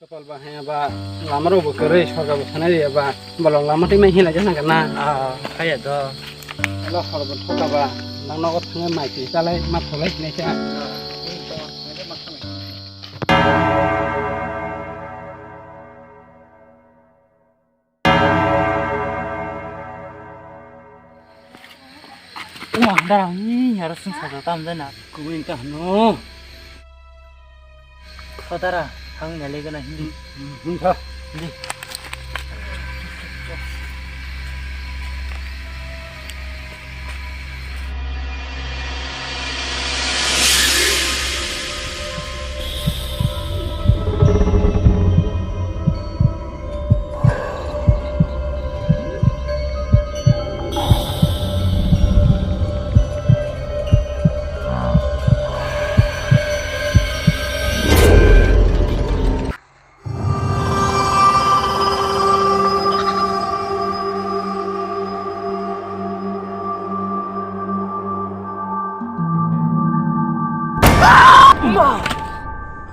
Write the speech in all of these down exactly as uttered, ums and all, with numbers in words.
Kapal ba haya ba, lama rok bo kwrwi, sorkar bo sanai ya ba, bolong lama twi mai hinai jana kana. Ah, haya do. Ala hor bo thoka ba, nang nogo thangwi mai twi chalai ma tholai hinai sa. Wah, dara, ini harus sing satu tam dana. Kuwi ta no. Saudara, ang nyale gana hindi. Hindi.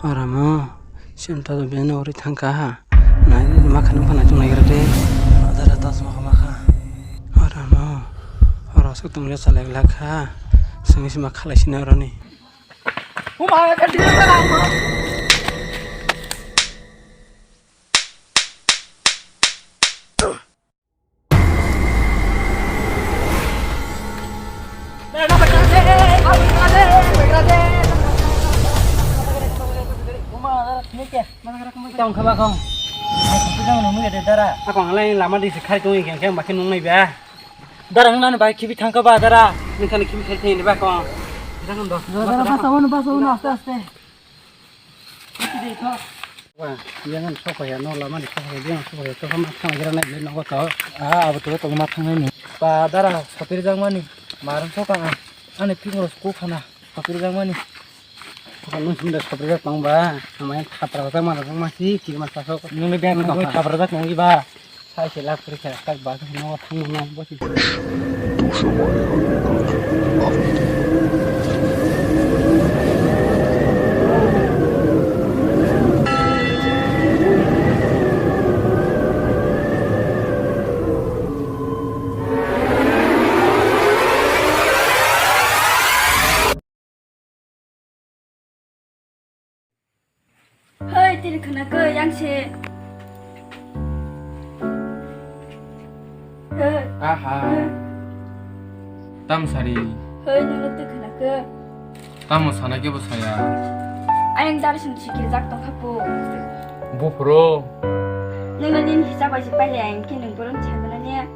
Aramo, sim ta do beno ori thangka ha. Nai ma khanung phana chung nai gra de. Adara tas ma ma kha. Aramo, oro sok tong le chalai la kha. Simi sima khalai sina roni. Tong kha ba kong. Ai, khupu jang nung nugya de dara. Akong halai lama di se khai tong khe khe bakhe nung nai ba. Dara nang nani bai khibi thang kha ba dara. Nung thani khibi khai thai ni ba kong. Jang do. Dara, dara, basa wono, basa wono, aste, aste. Wa, yang an sokha ya, no lama ni sokha ya, yang sokha ya, to ma thang gira nai le nogo to. Ah, abo to to ma thang nai ni. Ba dara sopir jang mani. Marang sokha. Ani phimoro sku khana. Sopir jang mani. Nung sumde sopir jak tong ba, amai thapra jak mana jak masi, kiri masa sok. Nung ni bag nung thapra jak nung ba. Sai se lak pori kha, tak ba no thang nang bosi. Hei, tini khna khe yang se. Hei. Aha. Hei. Tam sari. Hei, nini twi khna khe. Tamo sana khe bo saya. Ayang dar sing sikir jak tong kha po. Buphuru. Nini nini hisab bai se pai le ayang khe nung borom chagna ne.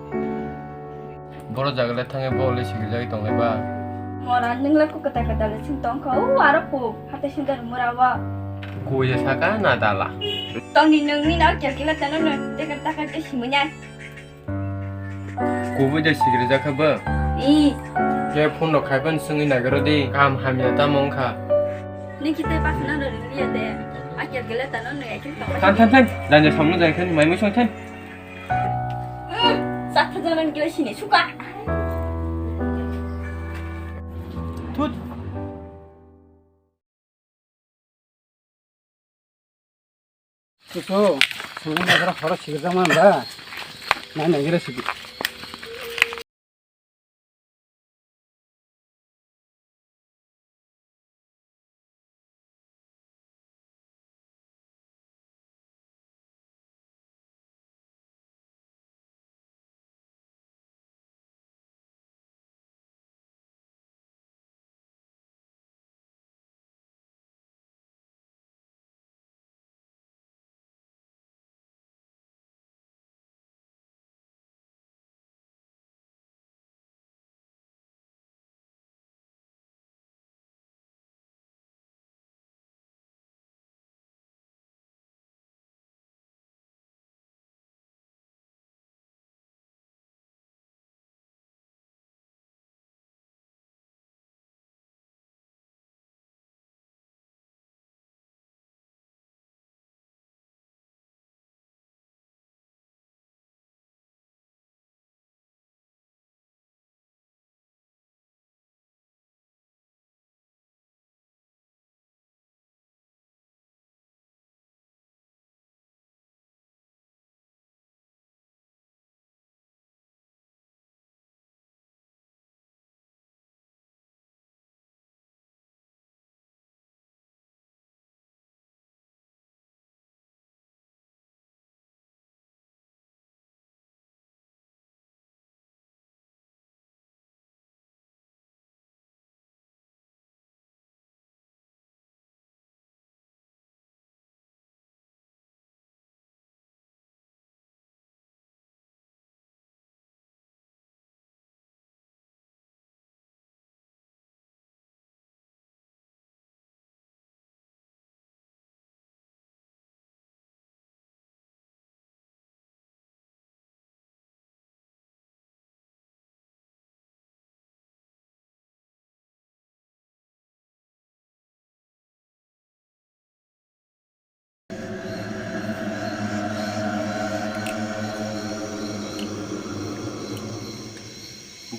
Boro jaga le thangwi bo le sigiljagwi tonglai ba. Mora, nwng le kok kwtal kwtal le sing tong kha. O aro kok, hatai sing dar mura o. Koi je saka na dala. Tongni nwng ni na kel kila tano no, te kar ta kar te simanya. Kubui de sigiljak kha bo. I. Ke phone rok khai ban swngwi nagaro di, kam hamya tamo wngkha. Niki te pas na ro liya de. A kel kila tano no ya kin tong. Than, than, than. Danja samno jai khan mai mui song than. Sakha janan gila sini suka. Thut. Susu, sungguh negara horo sikir zaman ba. Nai negara sikir.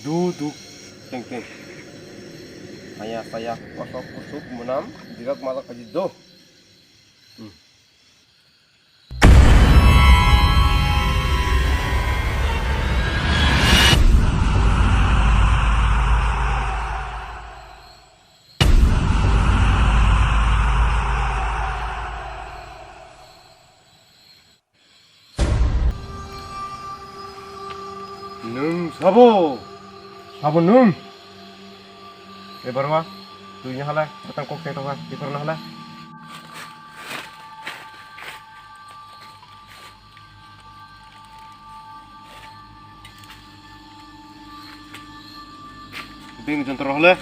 Du du teng teng. Aya saya kosok kusuk munam dirak malak aji do. Hmm. Nwng sabo? Sabo nwng? Ebar ma, twi ni hala, batang kok se tonga, tikor na hala. Bini jontro hole.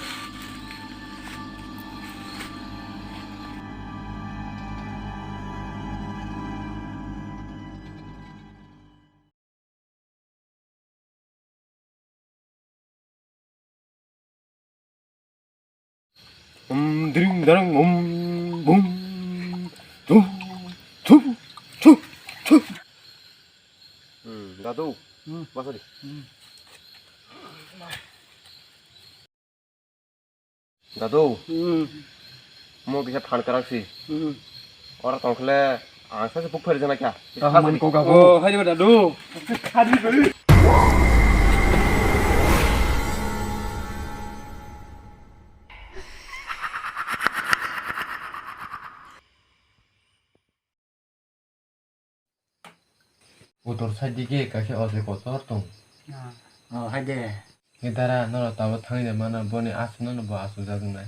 Um, dring, darang, um, bum, thu, thu, thu, thu. Hmm, dadu, hmm. Masa di. Hmm. Dadu. Hmm. Mo kisa phan karak si. Hmm. Ora tongkhle ang sa se buk phari jana kya. Kaham man ko gabo. Oh, hai ba dadu. Khadi ba. Utor side dike kaisa ojai kotor tong. Ah, oh, hai de. Nge dara, norok tabuk thangwi de mano, boni aswk no bo aswk jak wngnai.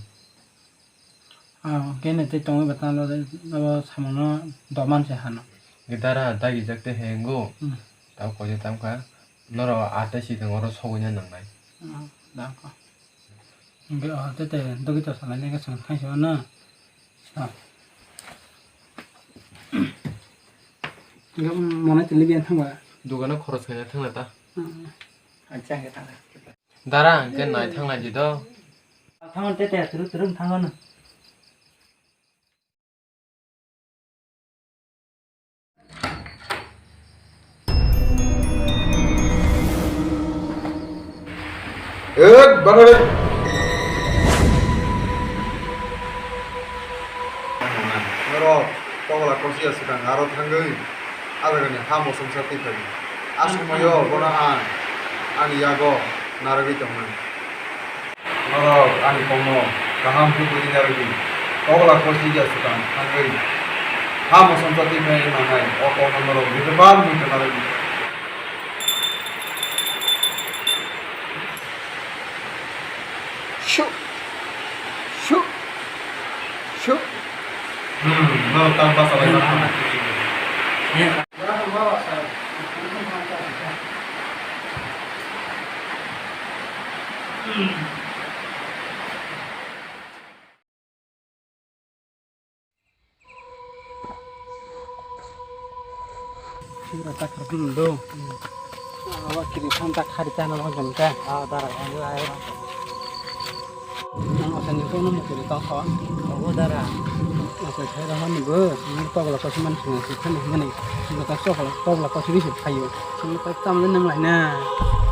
Ah, kene tei tongwi ba tanglo de, abo samungno doman se hano. Nge dara, dagi jak te hengo. Hmm. Tabuk koide tamkha, norok atai si tong oro sogwi na nangnai. Ah, dako. Hingke o tete dogito salai nai khe chwng thangsi mano. Ah. Hingke monai tini biyan thangba. Dogano khoros khaina thangla ta. Ah. Acha khe thangla. Dara hingke nai thangla di do. Thangon tete turu turu thangon. Et, banare. Norok, pogla kosi ya swkang aro thangwi, adagani ha mosongsa twi phai. A somoyo bono ang, ani yago narwgwi tongnai. Norok ani kokno kaham khe buji narwdi. Pogla kosi ya swkang thangwi ha mosongsa twi phai manai, o kokno norok bebak muitu narwdi. Shu! Shu! Shu! Hmm, norok tang basa lai mano. Sura ta khar khum do. Awa kiri tham ta khari ta na bang ka. Ah, dara, ayo, ayo. Nang asa ni ko no mo kiri ta kho. Obo dara. Asa khai ra han bo. Ni pogla ko man sung si khan mani. Ni ta pogla, pogla ko si si khayo. Ni ta tam le nang lai na.